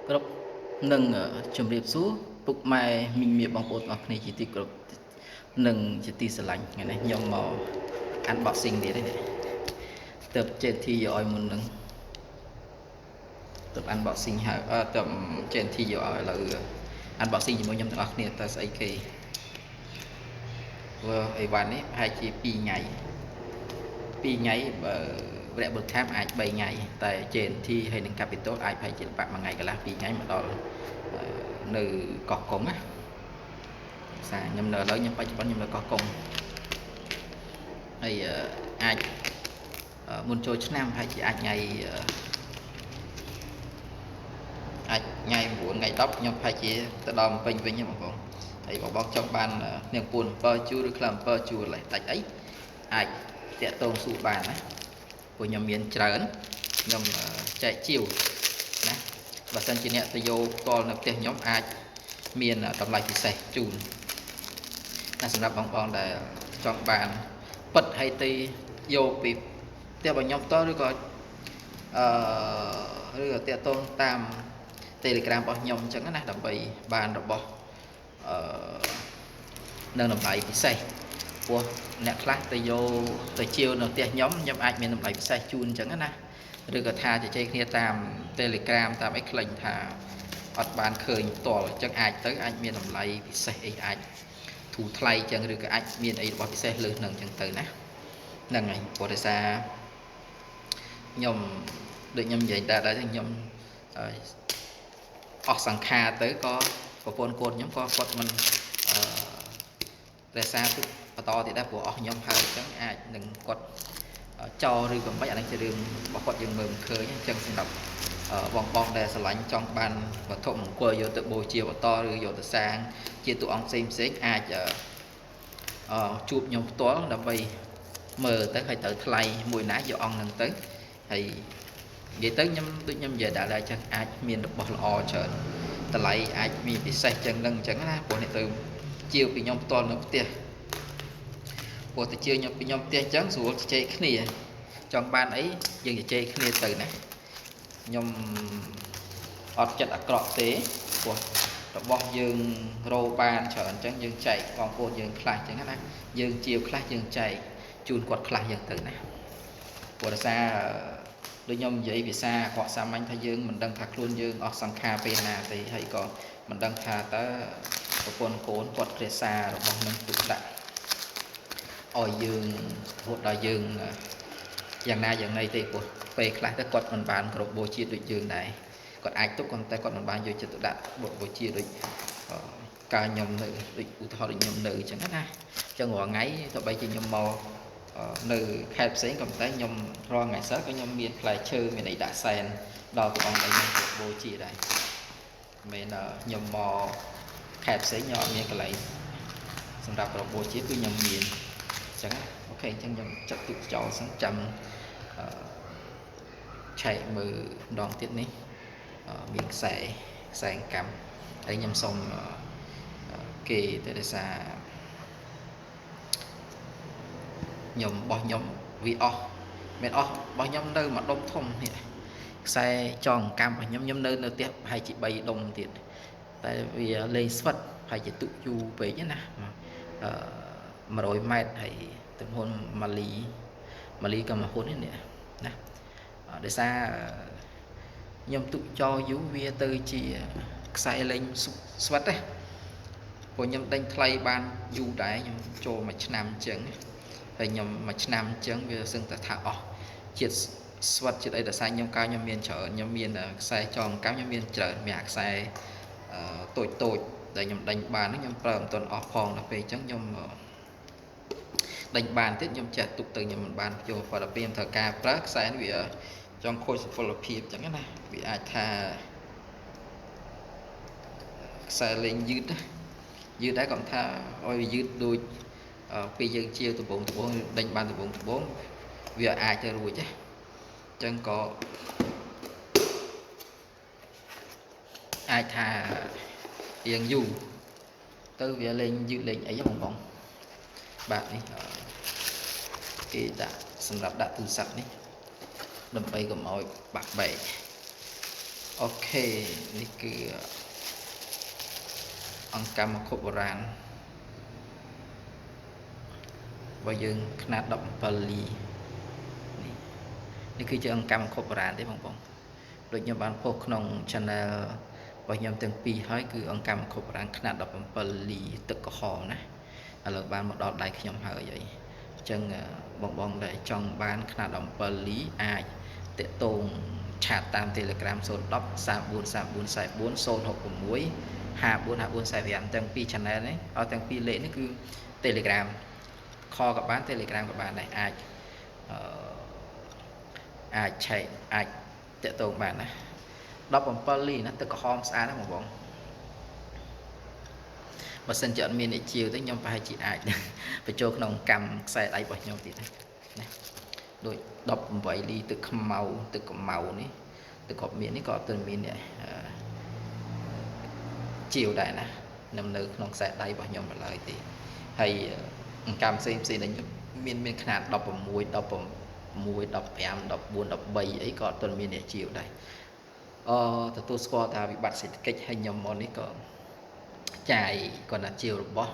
គ្រប់នឹងជម្រាបសួរពុកម៉ែមីងមាបងប្អូនទាំងអស់គ្នាជាទីគោរពនិងជាទីស្រឡាញ់ថ្ងៃនេះខ្ញុំមក unboxing ទៀតនេះទៅ JT យកឲ្យមុននឹងទៅ unboxing ហើយអឺទៅ JT យកឲ្យឥឡូវ unboxing ជាមួយខ្ញុំទាំងអស់គ្នាតើស្អីគេព្រោះអីវ៉ាន់នេះប្រហែលជា2ថ្ងៃ2ថ្ងៃបើវរៈបុត្រខាមអាច3ថ្ងៃតែ JNT ហើយនិង Capital អាចប្រហែលជាបាក់មួយថ្ងៃកន្លះ2ថ្ងៃមកដល់នៅកោះកុងណាសារខ្ញុំនៅឥឡូវខ្ញុំបច្ចុប្បន្នខ្ញុំនៅកោះកុងហើយអាចមុនចូលឆ្នាំប្រហែលជាអាចថ្ងៃអាចថ្ងៃ9ថ្ងៃ10ខ្ញុំប្រហែលជាទៅដល់ភ្នំពេញវិញហ្នឹងបងប្អូនហើយបងបងចង់បាននាងពួន7ជួរឬខ្លះ7ជួរលេះដាច់អីអាចតាក់ទងសួរបានណាព្រោះខ្ញុំមានច្រើនខ្ញុំចែកជាវណាបើសិនជាអ្នកទៅយកផ្ទាល់នៅផ្ទះខ្ញុំអាចមានតម្លៃពិសេសជូនណាសម្រាប់បងបងដែលចង់បានពិតហើយទៅយកពីផ្ទះរបស់ខ្ញុំផ្ទាល់ឬក៏អឺឬក៏តាក់ទងតាម Telegram របស់ខ្ញុំអញ្ចឹងណាដើម្បីបានរបស់អឺនឹងតម្លៃពិសេសព្រោះអ្នកខ្លះទៅយកទៅជាវនៅផ្ទះខ្ញុំខ្ញុំអាចមានតម្លៃពិសេសជូនអញ្ចឹងណាឬក៏ថាជជែកគ្នាតាម Telegram តាមអីក្លែងថាអត់បានឃើញផ្ទាល់អញ្ចឹងអាចទៅអាចមានតម្លៃពិសេសអីអាចធូរថ្លៃអញ្ចឹងឬក៏អាចមានអីរបស់ពិសេសលើសនឹងអញ្ចឹងទៅណាហ្នឹងហើយព្រោះដោយសារខ្ញុំដូចខ្ញុំនិយាយដែរដែរខ្ញុំអស់សង្ខារទៅក៏ប្រពន្ធកូនខ្ញុំក៏គាត់មិនអឺរក្សាទុកបន្តទៀតដែរព្រោះអស់ខ្ញុំហើយអញ្ចឹងអាចនឹងគាត់ចោលឬក៏មិនអានេះជារឿងរបស់គាត់យើងមើលមិនឃើញអញ្ចឹងសម្រាប់បងបងដែលស្រឡាញ់ចង់បានវត្ថុមង្គលយកទៅបូជាបន្តឬយកទៅសាងជាតួអង្គផ្សេងផ្សេងអាចជួបខ្ញុំផ្ទាល់ដើម្បីមើលទៅឲ្យត្រូវថ្លៃមួយណាយកអង្គហ្នឹងទៅហើយនិយាយទៅខ្ញុំដូចខ្ញុំនិយាយដែរអញ្ចឹងអាចមានរបស់ល្អច្រើនតម្លៃអាចមានពិសេសចឹងនឹងអញ្ចឹងណាព្រោះនេះទៅជាវពីខ្ញុំផ្ទាល់នៅផ្ទះព្រោះទៅជាខ្ញុំពីខ្ញុំផ្ទះអញ្ចឹងស្រួលជជែកគ្នាចង់បានអីយើងជជែកគ្នាទៅណាខ្ញុំអត់ចិត្តអាក្រក់ទេព្រោះរបស់យើងរោបានច្រើនអញ្ចឹងយើងចែកបងប្អូនយើងខ្លះអញ្ចឹងណាយើងជាវខ្លះយើងចែកជូនគាត់ខ្លះអញ្ចឹងទៅណាព្រោះដោយសារដូចខ្ញុំនិយាយភាសាអាក្រក់សាមញ្ញថាយើងមិនដឹងថាខ្លួនយើងអស់សង្ខារពេលណាទេហើយក៏មិនដឹងថាតើប្រពន្ធកូនគាត់រក្សារបស់នឹងទុកដាក់ឲ្យយើងរហូតដល់យើងយ៉ាងណាយ៉ាងណីទេព្រោះពេលខ្លះទៅគាត់មិនបានគោរពបូជាដូចយើងដែរគាត់អាចទុកតែគាត់មិនបានយកចិត្តទុកដាក់បូជាដូចកាលខ្ញុំនៅដូចឧទាហរណ៍ដូចខ្ញុំនៅអញ្ចឹងណាអញ្ចឹងរាល់ថ្ងៃទោះបីជាខ្ញុំមកនៅខេត្តផ្សេងក៏តែខ្ញុំរាល់ថ្ងៃសៅរ៍ក៏ខ្ញុំមានផ្លែឈើមានអីដាក់សែនដល់ព្រះអង្គដែលខ្ញុំបូជាដែរមិនមែនខ្ញុំមកខេត្តផ្សេងខ្ញុំអត់មានកន្លែងសម្រាប់របូជាគឺខ្ញុំមានអញ្ចឹង OK អញ្ចឹងខ្ញុំចាត់ទុកចោលសិនចាំអឺឆែកមើលម្ដងទៀតនេះមានខ្សែខ្សែកម្មហើយខ្ញុំសុំគេទៅដោយសារខ្ញុំបោះខ្ញុំវាអស់មិនអស់បោះខ្ញុំនៅមួយដុំធំនេះខ្សែចងកម្មរបស់ខ្ញុំខ្ញុំនៅនៅផ្ទះប្រហែលជា3ដុំទៀតតែវាលេងស្វិតប្រហែលជាទុកយូរពេកណាអឺ100ម៉ែត្រហើយទំហំម៉ាលីម៉ាលីក៏មួយហ៊ុននេះណាដោយសារខ្ញុំទុកចោលយូរវាទៅជាខ្សែលេងស្វិតណាព្រោះខ្ញុំដេញថ្លៃបានយូរដែរខ្ញុំចូលមួយឆ្នាំអញ្ចឹងហើយខ្ញុំមួយឆ្នាំអញ្ចឹងវាសឹងតែថាអស់ជាតិស្វិតជាតិអីដោយសារខ្ញុំកាលខ្ញុំមានច្រើនខ្ញុំមានខ្សែចងកម្មខ្ញុំមានច្រើនមានអាខ្សែតូចតូចដែលខ្ញុំដេញបានហ្នឹងខ្ញុំប្រើមិនទាន់អស់ផងដល់ពេលអញ្ចឹងខ្ញុំដេញបានទៀតខ្ញុំចេះទុកទៅខ្ញុំមិនបានយកព្រោះដល់ពេលខ្ញុំត្រូវការប្រើខ្សែនេះវាចង់ខូចសុពលភាពអញ្ចឹងណាវាអាចថាខ្សែលេងយឺតណាយឺតដែរគាត់ថាឲ្យវាយឺតដូចពេលយើងជាវដំបងដំបងដេញបានដំបងដំបងវាអាចទៅរួចណាអញ្ចឹងក៏អាចថារៀងយូរទៅវាលេងយឺតលេងអីបងបងបាទនេះគេដាក់សម្រាប់ដាក់ទូរស័ព្ទនេះដើម្បីកុំឲ្យបាក់បែក OK នេះគឺអង្កាំមកុបុរាណរបស់យើងខ្នាត17លីនេះនេះគឺជាអង្កាំមកុបុរាណទេបងប្អូនដូចខ្ញុំបាន post ក្នុង channel របស់ខ្ញុំទាំងពីរហើយគឺអង្កាំមកុបុរាណខ្នាត17លីទឹកក្រហមណាឥឡូវបានមកដល់ដៃខ្ញុំហើយអីអញ្ចឹងបងបងដែលចង់បានខ្នាត17លីអាចតាក់ទង chat តាម Telegram 010 34 34 44 066 54 54 45ទាំងពីរ channel នេះឲ្យទាំងពីរលេខនេះគឺ Telegram call ក៏បាន Telegram ក៏បានដែរអាចអឺអាចឆែកអាចតាក់ទងបានណា17លីណាទឹកក្រហមស្អាតណាស់បងបងបើសិនជាអត់មានអ្នកជាវទេខ្ញុំប្រហែលជាអាចបញ្ចូលក្នុងកម្មខ្សែដៃរបស់ខ្ញុំទៀតណាដូច18លីទឹកខ្មៅទឹកកម្ៅនេះទឹកកប់មាននេះក៏អត់ទាន់មានអ្នកជាវដែរណានៅក្នុងខ្សែដៃរបស់ខ្ញុំនៅឡើយទេហើយអង្កាំផ្សេងផ្សេងដែលខ្ញុំមានខ្នាត16 16 15 14 13អីក៏អត់ទាន់មានអ្នកជាវដែរអឺទទួលស្គាល់ថាវិបត្តិសេដ្ឋកិច្ចហើយខ្ញុំមកនេះក៏ចាយគាត់ថាជាវរបស់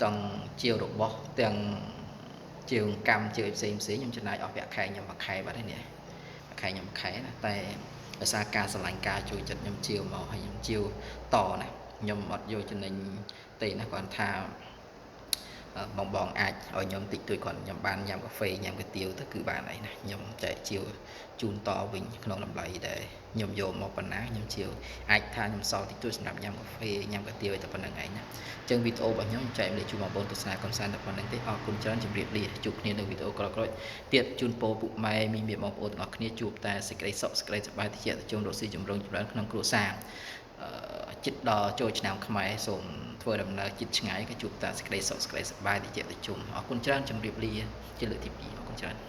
ទាំងជាវរបស់ទាំងជាវកម្មជាវផ្សេងផ្សេងខ្ញុំចំណាយអស់ប្រាក់ខែខ្ញុំមួយខែបាត់ហើយនេះមួយខែខ្ញុំមួយខែណាតែដោយសារការស្រឡាញ់ការជួយចិត្តខ្ញុំជាវមកហើយខ្ញុំជាវតណាខ្ញុំអត់យកចំណេញទេណាគាត់ថាបងបងអាចឲ្យខ្ញុំតិចតួចគាត់ខ្ញុំបានញ៉ាំកាហ្វេញ៉ាំកាទៀវទៅគឺបានអីណាខ្ញុំចែកជាវជូនតវិញក្នុងតម្លៃដែលខ្ញុំយកមកប៉ុណ្ណាខ្ញុំជាវអាចថាខ្ញុំសល់តិចតួចសម្រាប់ញ៉ាំកាហ្វេញ៉ាំកាទៀវតែប៉ុណ្្នឹងឯងណាអញ្ចឹងវីដេអូរបស់ខ្ញុំចែករំលែកជូនបងប្អូនទស្សនាកំសាន្តតែប៉ុណ្្នឹងទេអរគុណច្រើនជម្រាបលាជួបគ្នានៅវីដេអូក្រោយៗទៀតជូនពរពុកម៉ែមីមីបងប្អូនទាំងអស់គ្នាជួបតែសេចក្តីសុខសេចក្តីសប្បាយតិចតិចរកស៊ីចម្រុងចម្រើនក្នុងគ្រួសារចិត្តដល់ចូលឆ្នាំខ្មែរសូមធ្វើដំណើរចិត្តឆ្ងាយក៏ជួបតែសេចក្តីសុខសេចក្តីសប្បាយតិចតិជុំអរគុណច្រើនជម្រាបលាជាលើកទី2អរគុណច្រើន។